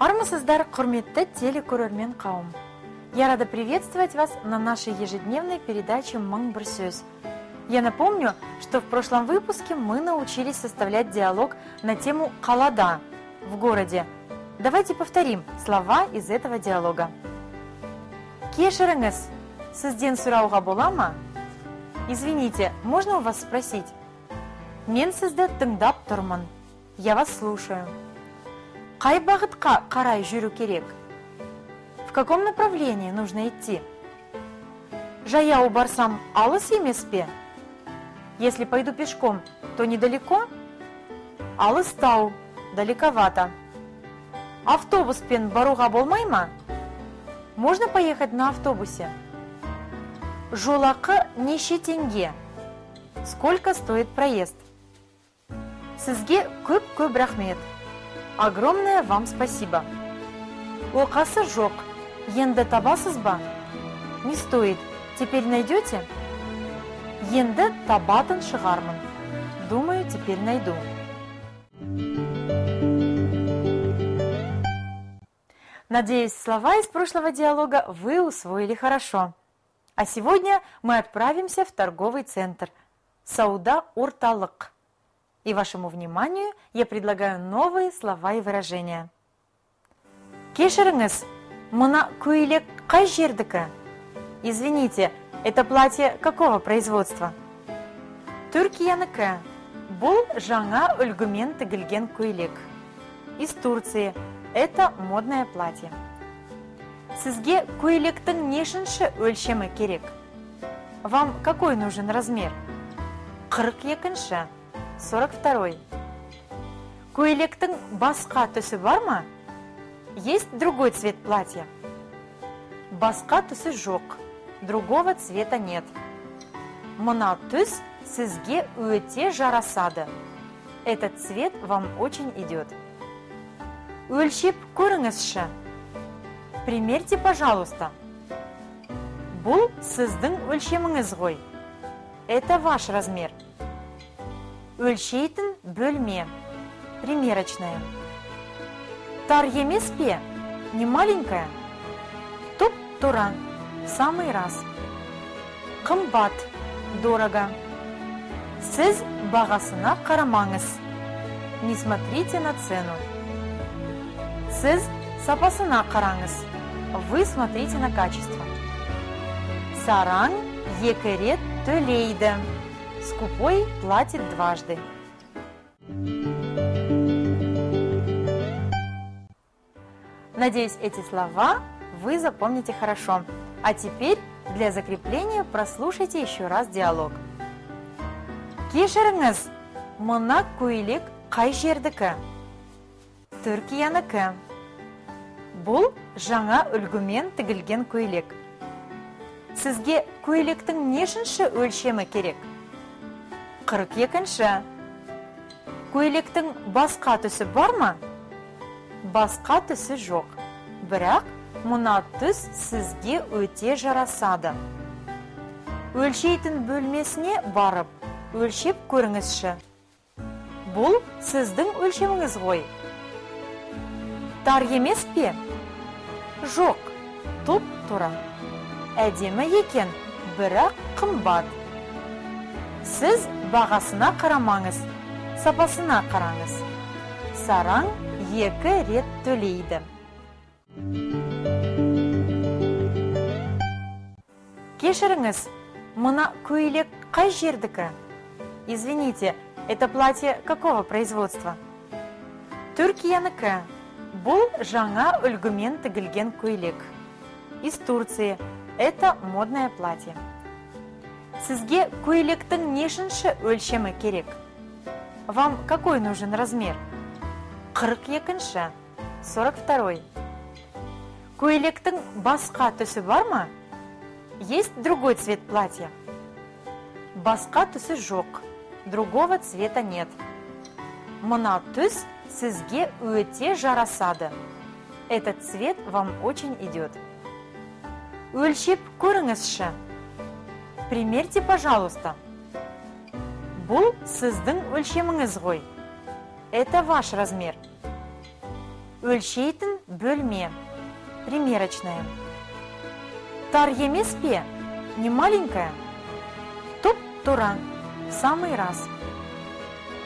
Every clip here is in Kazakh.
Армысыздар, құрметті телекөрермен қауым! Я рада приветствовать вас на нашей ежедневной передаче «Мың бір сөз». Я напомню, что в прошлом выпуске мы научились составлять диалог на тему «Қалада» в городе. Давайте повторим слова из этого диалога. Кешіріңіз, сізден сұрауға бола ма? Извините, можно у вас спросить? Мен сізді тыңдап тұрмын. Я вас слушаю. Қай бағытқа қарай жүру керек? В каком направлении нужно идти? Жаяу барсам алыс емес пе? Если пойду пешком, то недалеко? Алыстау, далековато. Автобуспен баруға болмай ма? Можно поехать на автобусе? Жолақы неше теңге? Сколько стоит проезд? Сізге көп-көп рахмет. Огромное вам спасибо. Оқасы жоқ. Енді табасыз ба? Не стоит. Теперь найдете? Енді табатын шығармын. Думаю, теперь найду. Надеюсь, слова из прошлого диалога вы усвоили хорошо. А сегодня мы отправимся в торговый центр Сауда Орталық. И вашему вниманию я предлагаю новые слова и выражения. Кешіріңіз, мына көйлек қай жердікі? Извините, это платье какого производства? Түркиянікі. Бұл жаңа үлгімен тігілген көйлек. Из Турции. Это модное платье. Сізге көйлектің нешінші өлшемі керек? Вам какой нужен размер? 42-ші. 42. Көйлектің басқа түсі бар ма? Есть другой цвет платья? Басқа түсі жоқ. Другого цвета нет. Мына түс сізге өте жарасады. Этот цвет вам очень идет. Өлшеп көріңізші. Примерьте, пожалуйста. Бұл сіздің өлшеміңіз ғой. Это ваш размер. Өлшейтін бөлме. Примерочная. Тар емес пе? Не маленькая? Туп-тура. В самый раз. Қымбат. Дорого. Сіз бағасына қарамаңыз. Не смотрите на цену. Сіз сапасына қараңыз. Вы смотрите на качество. Сараң екі рет төлейді. Скупой платит дважды. Надеюсь, эти слова вы запомните хорошо. А теперь для закрепления прослушайте еще раз диалог. Кешіріңіз, мына көйлек қай жердікі? Түркиянікі. Бұл жаңа үлгімен тігілген көйлек. Сізге көйлектің нешінші өлшемі керек? 42-ші. Көйлектің басқа түсі бар ма? Басқа түсі жоқ. Бірақ мына түс сізге өте жарасады. Өлшейтін бөлмесіне барып, өлшеп көріңізші. Бұл сіздің өлшеміңіз ғой. Тар емес пе? Жоқ, туп-тура. Әдемі екен, бірақ қымбат. Сіз бағасына қарамаңыз, сапасына қараңыз. Сараң екі рет төлейді. Кешіріңіз, мына көйлек қай жердікі? Извините, это платье какого производства? Түркиянікі. Бұл жаңа үлгімен тігілген көйлек. Из Турции. Это модное платье. Сізге көйлектің нешінші өлшемі керек? Вам какой нужен размер? 42-ші. 42. Көйлектің басқа түсі бар ма? Есть другой цвет платья? Басқа түсі жоқ. Другого цвета нет. Мына түс сізге өте жарасады. Этот цвет вам очень идет. Өлшеп көріңізші. Примерьте, пожалуйста. Бұл сіздің өлшеміңіз ғой. Это ваш размер. Өлшейтін бөлме. Примерочная. Тар емес пе? Не маленькая? Туп-тура. В самый раз.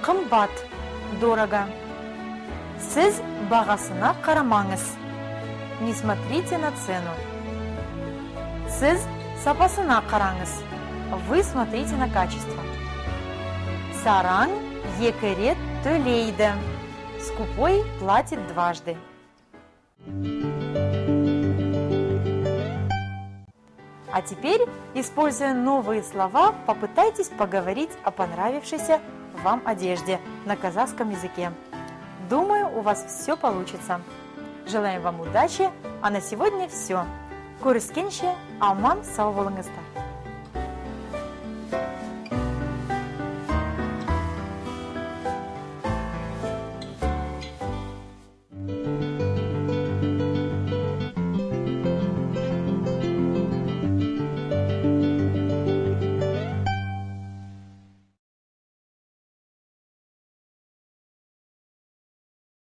Қымбат. Дорого. Сіз бағасына қарамаңыз. Не смотрите на цену. Сіз сапасына қараңыз. Вы смотрите на качество. Сараң екі рет төлейді. Скупой платит дважды. А теперь, используя новые слова, попытайтесь поговорить о понравившейся вам одежде на казахском языке. Думаю, у вас все получится. Желаем вам удачи, а на сегодня все. Көріскенше аман сау болыңыздар.